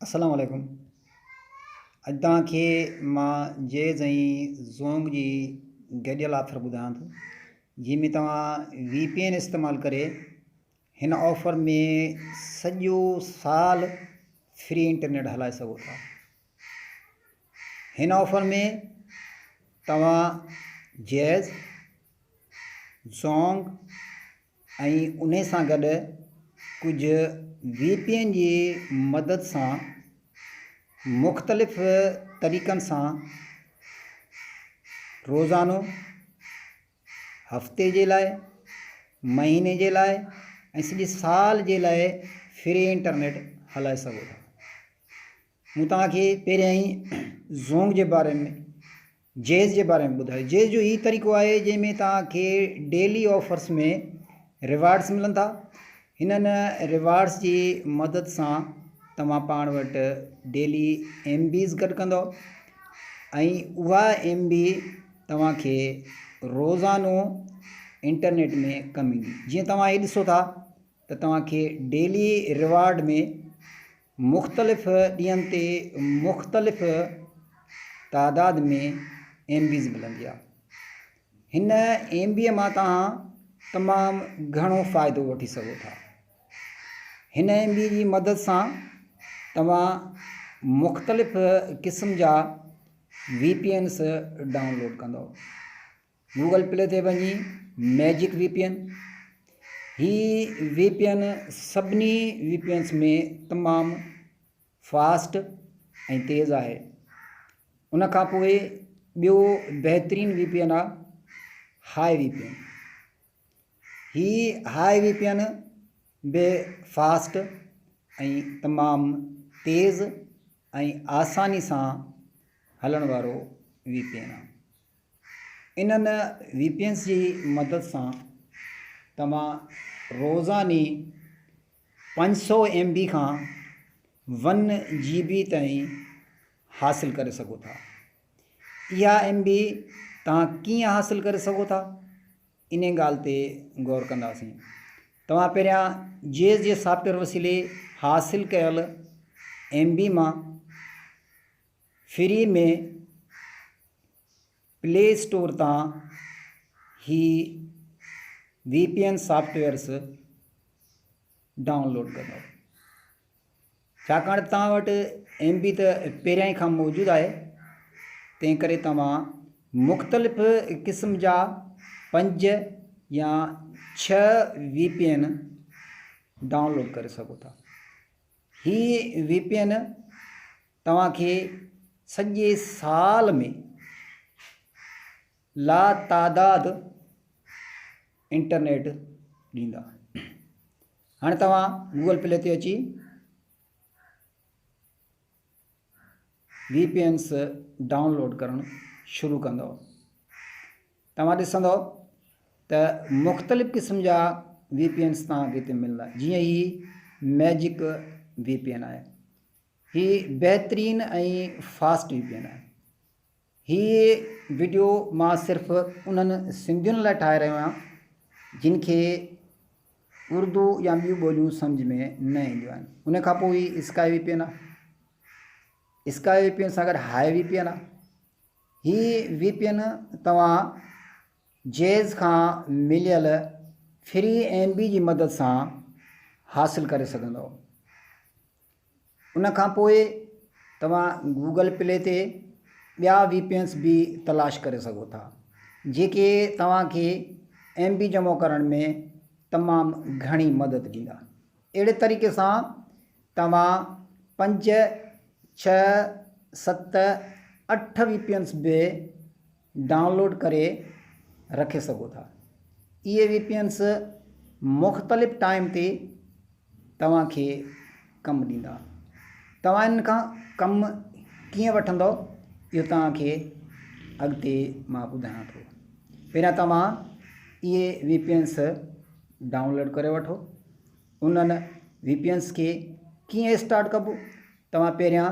السلام عليڪم اڄ توهان کي مان جيز ۽ زونگ جي گڏيل آفر ٻڌايان ٿو جنهن ۾ توهان وي پي اين استعمال ڪري هن آفر ۾ سڄو سال فري انٽرنيٽ هلائي سگهو ٿا هن آفر ۾ توهان جيز زونگ ۽ انهي سان گڏ ڪجهه وي پي اين جي مدد سان مختلف طريقن سان روزانو، هفتي جي لاء، مهيني جي لاء ۽ سڄي سال جي لاء فري انٽرنيٽ هلائي سگهو ٿا. مون توهان کي پهريائين زونگ جي باري ۾ جيز جي باري ۾ ٻڌايو. جيز جو هي طريقو آهي جنهن ۾ توهان کي ڊيلي آفرس ۾ ريوارڊس ملن ٿا. هنن ريوارڊس جي مدد سان توهان پاڻ وٽ ڊيلي ايم بيز گڏ ڪندو ۽ اها ايم بي توهان کي روزانو انٽرنيٽ ۾ ڪم ايندي. جيئن توهان هي ڏسو ٿا ته توهان کي ڊيلي ريوارڊ ۾ مختلف ڏينهن تي مختلف تعداد ۾ ايم بيز ملندي آهي. هن ايم بيء مان توهان تمام گهڻو فائدو وٺي سگهو ٿا. هن ايم بي جي مدد سان توهان مختلف قسم جا وي پي اينس ڊائونلوڊ ڪندؤ. گوگل پلي تي وڃي ميجڪ وي پي اين هي وي پي اين سڀني وي پي اينس ۾ تمام فاسٽ ۽ تيز آهي ان کان پوء ٻيو بهترين وي پي اين آهي هاء وي پي اين هي هاء وي پي اين به فاسٽ ۽ تمام تيز ۽ آساني سان هلڻ وارو وي پي اين آهي انهن وي پي اينس جي مدد سان توهان روزاني 500 ايم بي کان ون جي بي تائين حاصل ڪري سگهو ٿا. اها ايم بي توهان ڪيئن حاصل ڪري سگهو ٿا انهي ڳالهه تي غور ڪنداسين. توهان پهريان جيز جي سافٽويئر وسيلي حاصل ڪيل ايم بي مان فري ۾ پلي اسٽور تان هي V P N softwares download ڪندو ڇاڪاڻ ته توهان وٽ ايم بي ته پهريان کان موجود آهي تنهن ڪري توهان مختلف قسم جا پنج يا ڇهه وي پي اين ڊائونلوڊ ڪري سگهو ٿا هي وي پي اين توهان کي سڄي سال ۾ لا تعداد انٽرنيٽ ڏيندا. هاڻي توهان گوگل پلي تي اچي وي پي اينس ڊائونلوڊ ڪرڻ شروع ڪندؤ. توهان ڏسندؤ ته مختلف قسم جا وي پي اينس توهان کي هتي ملندا جيئن هي ميجڪ وي پي اين آهي. هي بهترين ۽ فاسٽ وي پي اين آهي. هي وڊيو مان صرف انهن سنڌين لاء ٺاهي رهيو آهيان جن کي اردو يا ٻيون ٻوليون سمجھ ۾ نه اينديون آهن. ان کان پوء هي اسڪائي وي پي اين آهي. اسڪائي وي پي اين سان گڏ هاء وي پي اين آهي. هي وي پي اين توهان جيز کان مليل فري ايم بي جي مدد سان حاصل ڪري سگهندؤ. ان کان پوء توهان گوگل پلي تي ٻيا وي پي اينس به تلاش ڪري سگهو ٿا جيڪي توهان کي ايم بي جمع ڪرڻ ۾ تمام گهڻي مدد ڏيندا. اهڙي طريقي سان توهان پنج، ڇهه، ست، اٺ وي پي اينس به ڊائونلوڊ ڪري رکي سگهو ٿا. اهي وي پي اينس مختلف ٽائيم تي توهان کي ڪم ڏيندا. توهان انهن کان ڪم ڪيئن وٺندؤ اهو توهان کي اڳتي مان ٻڌايان ٿو. پهريان توهان اهي وي پي اينس ڊائونلوڊ ڪري وٺو. انهن وي پي اينس کي ڪيئن اسٽارٽ ڪبو توهان پهريان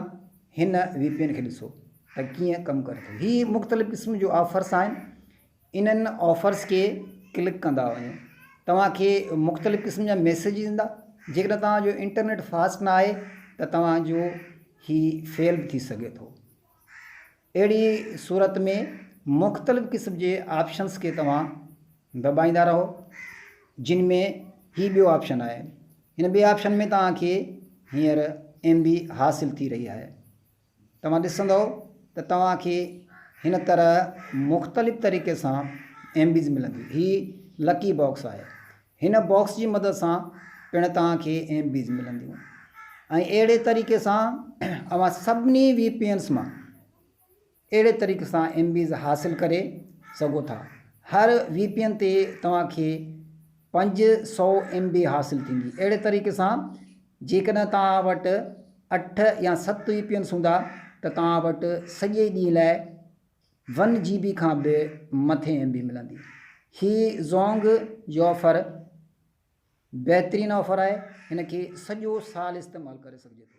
هن وي پي اين کي ڏسو ته ڪيئن ڪم ڪري ٿو. هي مختلف قسم جو آفرس آهن. انهن آفرس کي ڪلڪ ڪندا وڃو توهان کي مختلف قسم جا ميسيج ايندا جيڪڏهن توهان جو انٽرنيٽ فاسٽ نه آهي ته توهان جو هي فيل به ٿي سگهي ٿو. اهڙي صورت ۾ مختلف قسم جي آپشنس کي توهان دٻائيندا رهو جن ۾ هي ٻيو آپشن آهي. هن ٻئي آپشن ۾ توهان کي هينئر ايم بي حاصل ٿي رهي آهي. توهان ڏسندؤ ته توهان کي هن طرح مختلف طريقي سان ايم بيز ملنديون. هي لڪي باڪس آهي. هن باڪس جي مدد سان پڻ توهان کي ايم بيز ملنديون ۽ اهڙي طريقي سان اوهان سڀني وي پي اينس مان اهڙي طريقي سان ايم بيز حاصل ڪري سگهو ٿا. هر وي پي اين تي توهان کي 500 ايم بي حاصل ٿيندي. اهڙي طريقي سان جيڪڏهن توهان وٽ اٺ يا ست وي پي اينس هوندا ته توهان وٽ سڄي ڏينهن لاء ون جي بي کان به مٿي ايم بي ملندي. هي زونگ جو آفر بهترين آفر آهي. هن کي سڄو سال استعمال ڪري سگهجي ٿو.